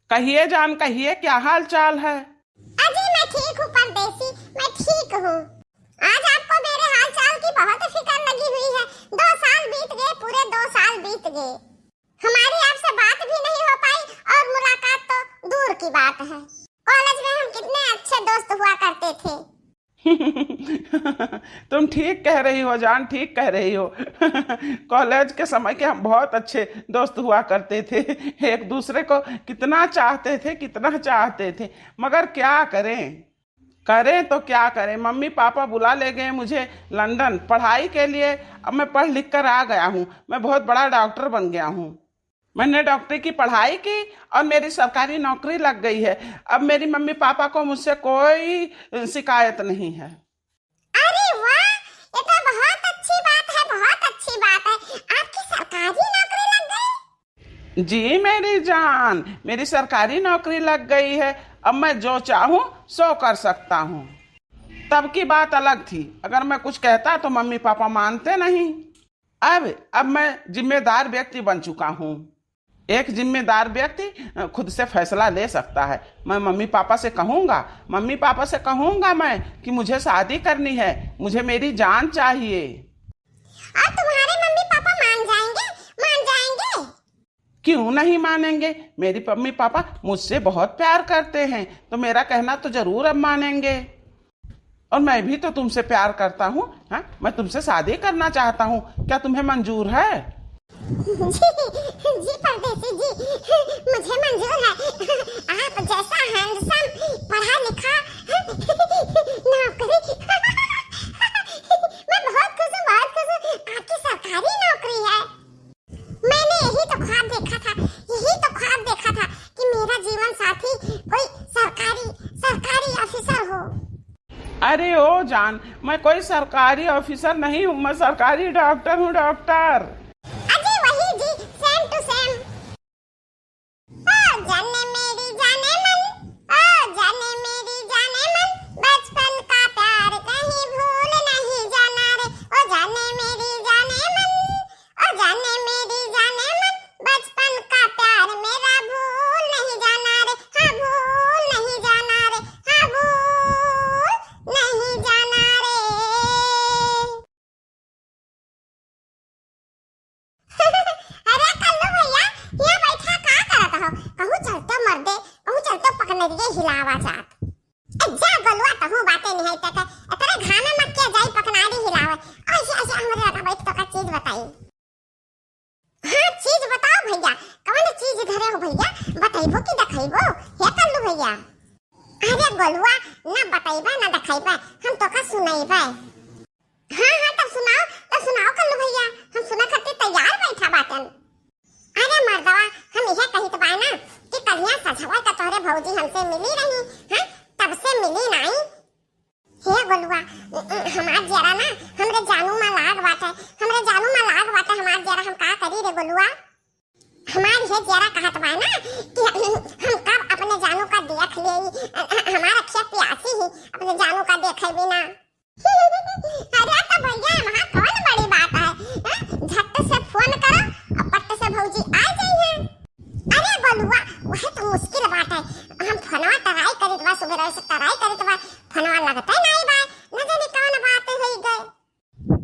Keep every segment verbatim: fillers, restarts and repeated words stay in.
कहिए जान, कहिए, क्या हाल चाल है? अजी, मैं ठीक हूँ परदेसी, मैं ठीक हूँ। आज आपको मेरे हाल चाल की बहुत फिक्र लगी हुई है। दो साल बीत गए, पूरे दो साल बीत गए, हमारी आपसे बात भी नहीं हो पाई और मुलाकात तो दूर की बात है। कॉलेज में हम कितने अच्छे दोस्त हुआ करते थे। तुम ठीक कह रही हो जान, ठीक कह रही हो। कॉलेज के समय के हम बहुत अच्छे दोस्त हुआ करते थे, एक दूसरे को कितना चाहते थे, कितना चाहते थे, मगर क्या करें, करें तो क्या करें। मम्मी पापा बुला ले गए मुझे लंदन पढ़ाई के लिए। अब मैं पढ़ लिख कर आ गया हूँ, मैं बहुत बड़ा डॉक्टर बन गया हूँ। मैंने डॉक्टरी की पढ़ाई की और मेरी सरकारी नौकरी लग गई है। अब मेरी मम्मी पापा को मुझसे कोई शिकायत नहीं है। अरे वाह, ये तो बहुत अच्छी बात है, बहुत अच्छी बात है। आपकी सरकारी नौकरी लग गई? जी मेरी जान, मेरी सरकारी नौकरी लग गई है। अब मैं जो चाहूँ सो कर सकता हूँ। तब की बात अलग थी, अगर मैं कुछ कहता तो मम्मी पापा मानते नहीं। अब, अब मैं जिम्मेदार व्यक्ति बन चुका हूँ। एक जिम्मेदार व्यक्ति, अ, खुद से फैसला ले सकता है। मैं मम्मी पापा से कहूँगा, मम्मी पापा से कहूँगा मैं कि मुझे शादी करनी है, मुझे मेरी जान चाहिए। और तुम्हारे मम्मी पापा मान जाएंगे, मान जाएंगे। क्यों नहीं मानेंगे? मेरी मम्मी पापा मुझसे बहुत प्यार करते हैं, तो मेरा कहना तो जरूर अब मानेंगे। और मैं भी तो तुमसे प्यार करता हूँ, हाँ? मैं तुमसे शादी करना चाहता हूँ, क्या तुम्हें मंजूर है? जी, जी परदेसी जी, मुझे मंजूर है। आप जैसा handsome, पढ़ा लिखा, नौकरी, मैं बहुत खुश हूँ, बहुत खुश हूँ। आपकी सरकारी नौकरी है। मैंने यही तो ख्वाब देखा था, यही तो ख्वाब देखा था कि मेरा जीवन साथी कोई सरकारी, सरकारी officer हो। अरे ओ जान, मैं कोई सरकारी officer नहीं हूँ, मैं सरकारी डॉक्टर हूँ, डॉक्टर। अजी वही जी, same to same। ओ जाने मेरी जाने मन, ओ जाने मेरी जाने मन, बचपन का प्यार कहीं भूल नहीं जाना रे। ओ जाने मेरी जाने मन, ओ जाने मेरी जाने मन, बचपन का प्यार मेरा भूल नहीं जाना रे, हाँ भूल नहीं जाना रे, हाँ भूल नहीं जाना रे। अरे कल्लू भैया, यहाँ बैठा का करत हो? कहूँ चलते मर्दे, कहूँ चलते पकनरिये हिलावा जात। ए, जा गोलुआ, तहूँ बातें निहाई तक, एकरे घामे मत किया जाई पकनारी हिलावे। ऐसे, ऐसे हमरे लगा बैठ तो का चीज बताई। हाँ, चीज बताओ भैया, कौन चीज धरे हो भैया, बतैबो कि देखैबो? हे कल्लू भैया। अरे गोलुआ, ना बतैबा, ना देखैबा, हम तो का सुनैबा। हाँ, हाँ, तब सुनाओ, तब सुनाओ कल्लू भैया, हम सुने खातिर तैयार बैठा बाटन। अरे मर्दवा, हम इहे कहित बाय ना कि कलिया सझवा त तोहरे भौजी हमसे मिली रही, हाँ, तब से मिली नाई। हे गोलुआ, हमार जियरा ना हमरे जानू मा लाग बाटे, हमरे जानू मा लाग बाटे हमार जियरा, हम का करी रे गोलुआ? हमार इहे जियरा कहत बाय ना कि हम कब अपने जानू का देख लेई, हमार अखिया प्यासी ही अपने जानू का देखे बिना। अरे तो भैया, वहाँ कौन बड़ी बात है, हाँ? झट से फोन करो और पट से भौजी आ जाइए। अरे गोलुआ, वह तो मुश्किल बात है, हम फोनवा try करित बा, सुबह से try करित बा, फोनवा लगते नहीं बा, न जाने कौन बात हुई गए।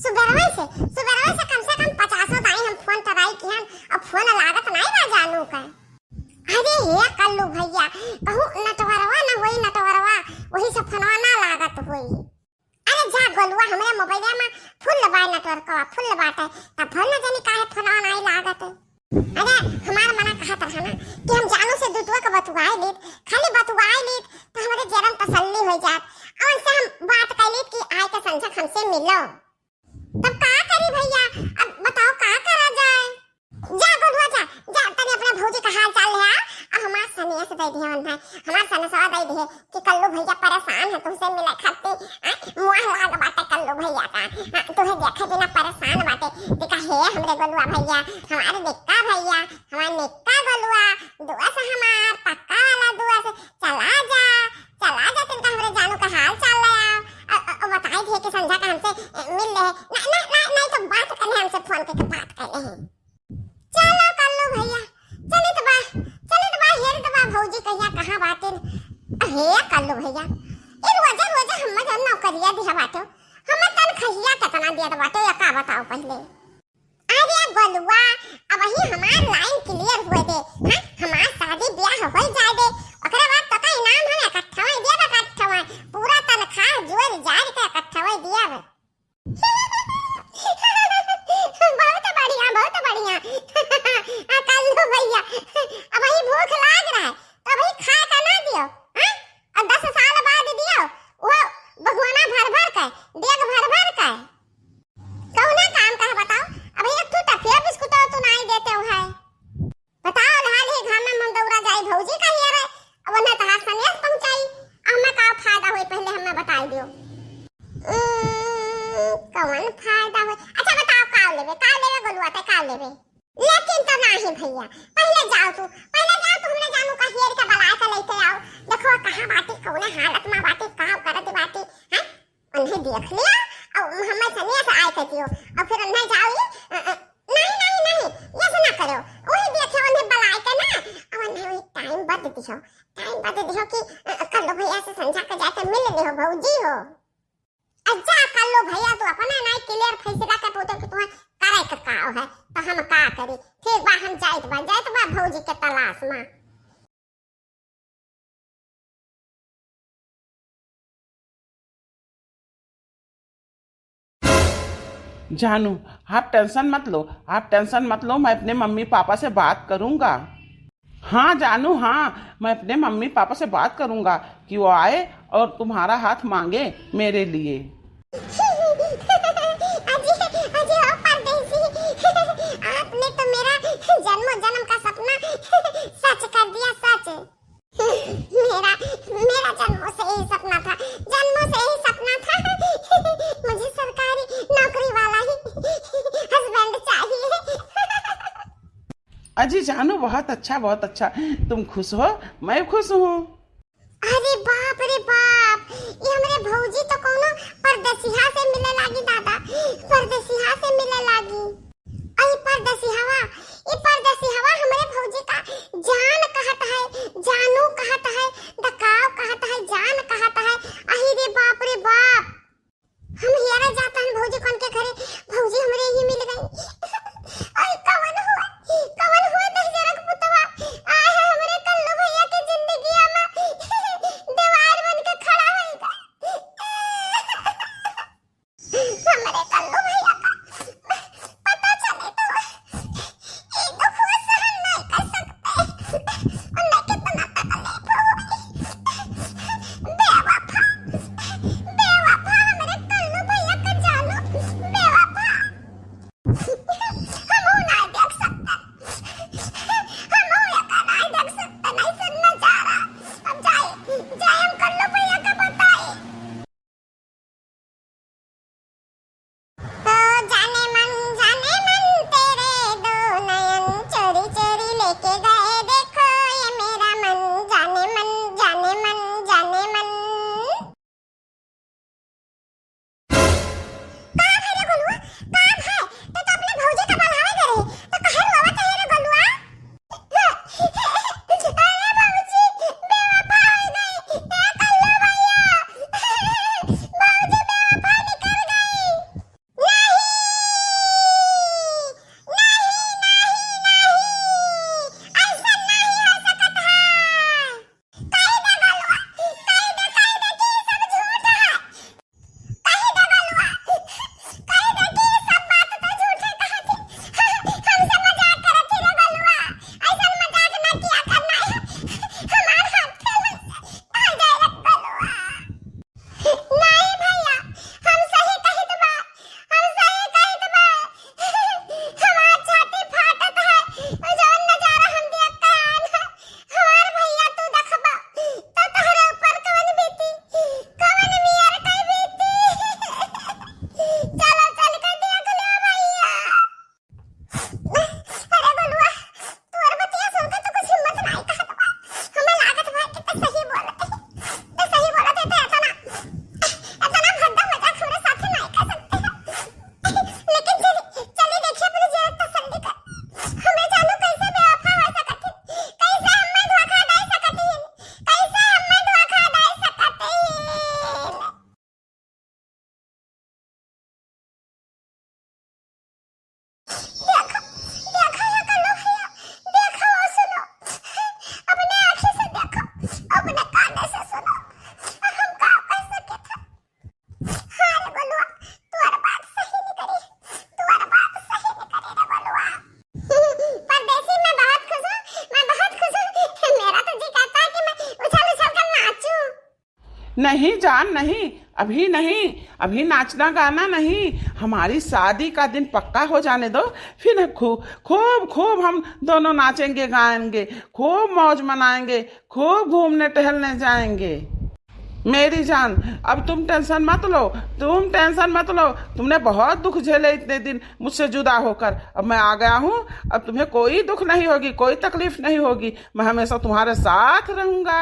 सुबह से, सुबह से कम से कम पचासों दाई हम फोन try किहन, अब फोन लागत नहीं बा जानू का। अरे हे कल्लू भैया, कहूँ नटवरवा न होई नटवरवा, वही से फोनवा ना लागत होई। अरे जा गोलुआ, हमरे मोबाइलिया में full बाय networkवा, full बाटे, तब न जानी काहे फोनवा नाई लागत। अरे हमार मना कहत रहा ना कि हम जानू से दुतुआ के बतुआए लीत, खाली बतुआए लीत, तो हमरे जियरा में तसल्ली हो जात। और उनसे हम बात कर लीत कि आए के संझक हमसे मिलो। तब का करी भैया, अब बताओ का करा जाए? जा गोलुआ जा, जा तनी अपने भौजी का हाल चाल ले आ, आ हमार सनेस दे दिहे उन्हें, हमार सनेसवा दे दिहे कि कल्लू भैया परेशान है तुमसे मिले खातिर, आ, मुँह लाग बाटे कल्लू भैया का, आ, तुहे देखे बिना परेशान बाटे। देखा हे हमरे गोलुआ भैया, हमारे निक्का भैया, हमार निक्का गोलुआ, दुआ से हमार पक्का वाला दुआ से चला जा, चला जा, तनिका हमरे जानू का हाल चाल ले आओ, अ, अ, अ, बताई दिहे कि संझा का हमसे, अ, मिल ले, ना, ना, ना, नहीं तो बात कर ले हमसे, फोन करके बात कर ले। चलो कल्लू भैया, चलित बा, चलित बा, हेरित बा भौजी कहिया कहाँ बाटे? अहे कल्लू भैया, ए रोजे रोजे हम्मे जौन नौकरिया दिहा बाटे, हम्मे तनखहिया केतना देत बाटे, या का बताओ पहिले? अरे गोलुआ, अबही हमार line clear हुए दे, हाँ? हमार शादी ब्याह होइ जाए दे, ओकरे बाद तोका इनाम हम इकट्ठवे देब, इकट्ठवे, पूरा तनखाह जोर जार के इकट्ठवे देब। बहुत बढ़िया, बहुत बढ़िया। आ, कल्लू भैया, अबही भूख लाग रहा है, तो अबही खाए का ना दियो, हाँ? और दस साल बाद दियो, वो भगोना भर भर के, डेग भर भर के। कौना काम का है बताओ? अबही एक ठो टफिया बिस्कुट तू नाई देते हो है। बताओ, हाल ही घाम में हम दौड़ा जाई भौजी का हिया रे, अब उन्हें तो हाथ सनेस पहुंचाई, अब हमें का फायदा होई, पहले हमें बताई दियो। उम्म, कौन फायदा होई? अच्छा बताओ, का लेबे, का लेबे गोलुआ, ते का लेबे? लेकिन तो नाही भैया, पहले जाओ तू, पहले जाओ तू, हमने जानू का हेर के बलाए के लेते आओ। देखो कहाँ बाटी, कौने हालत में बाटी, का करत बाटी, हैं? उन्हें देख लिया, और हमें सनेस आए के दियो, और फिर उन्हें जाओ ही, अ, अ, नहीं, नहीं, नहीं, ये से ना करो, वही देखे उन्हें बलाए के ना, और उन्हें वही time बद दियो, time बद दियो कि, अ, कल्लू भैया से संझा के जाके मिल लियो भौजी हो। अच्छा कल्लू भैया, तू अपने नाई clear फैसला के पूछो कि तुम्हें करे के का है, तो हम का करी? ठीक बा, हम जाइत बा, जाइत बा भौजी के तलाश में। जानू, आप tension मत लो, आप tension मत लो, मैं अपने मम्मी पापा से बात करूँगा। हाँ जानू, हाँ, मैं अपने मम्मी पापा से बात करूँगा कि वो आए और तुम्हारा हाथ मांगे मेरे लिए। अजी, अजी, ओ परदेसी, आपने तो मेरा जन्मों जन्म का सपना सच कर दिया, सच। मेरा, मेरा जन्मों से यही सपना था, जन्मों से यही सपना था। मुझे सरकारी नौकरी वाला ही husband चाहिए। अजी जानू, बहुत अच्छा, बहुत अच्छा। तुम खुश हो, मैं खुश हूँ। अरे बाप रे बाप, ये हमरे भौजी तो कौनो परदेसिहा से मिले लागी दादा, परदेसिहा से मिले लागी। अरे परदेसिहवा, ये परदेसिहवा हमरे भौजी का जान कहत है, जानू कहत है, दकाव कहत है, जान कहत है। अहि रे बाप रे बाप, हम हियरा जातन भौजी कौन के घरे, भौजी हमरे ही मिल गई। अरे कवन हुआ, कवन हुआ दहिजरा के पुतवा, आए है हमरे कल्लू भैया के जिंदगिया में देवार बन के खड़ा होइगा। हमरे कल्लू भैया का पता चले तो ई दुखवा सहन नहीं कर सकते। उन्हें के नहीं जान, नहीं, अभी नहीं। अभी नाचना गाना नहीं, हमारी शादी का दिन पक्का हो जाने दो, फिर खूब खूब खूब हम दोनों नाचेंगे गाएंगे, खूब मौज मनाएंगे, खूब घूमने टहलने जाएंगे। मेरी जान, अब तुम टेंशन मत लो, तुम टेंशन मत लो। तुमने बहुत दुख झेले इतने दिन मुझसे जुदा होकर। अब मैं आ गया हूँ, अब तुम्हें कोई दुख नहीं होगी, कोई तकलीफ नहीं होगी। मैं हमेशा तुम्हारे साथ रहूँगा।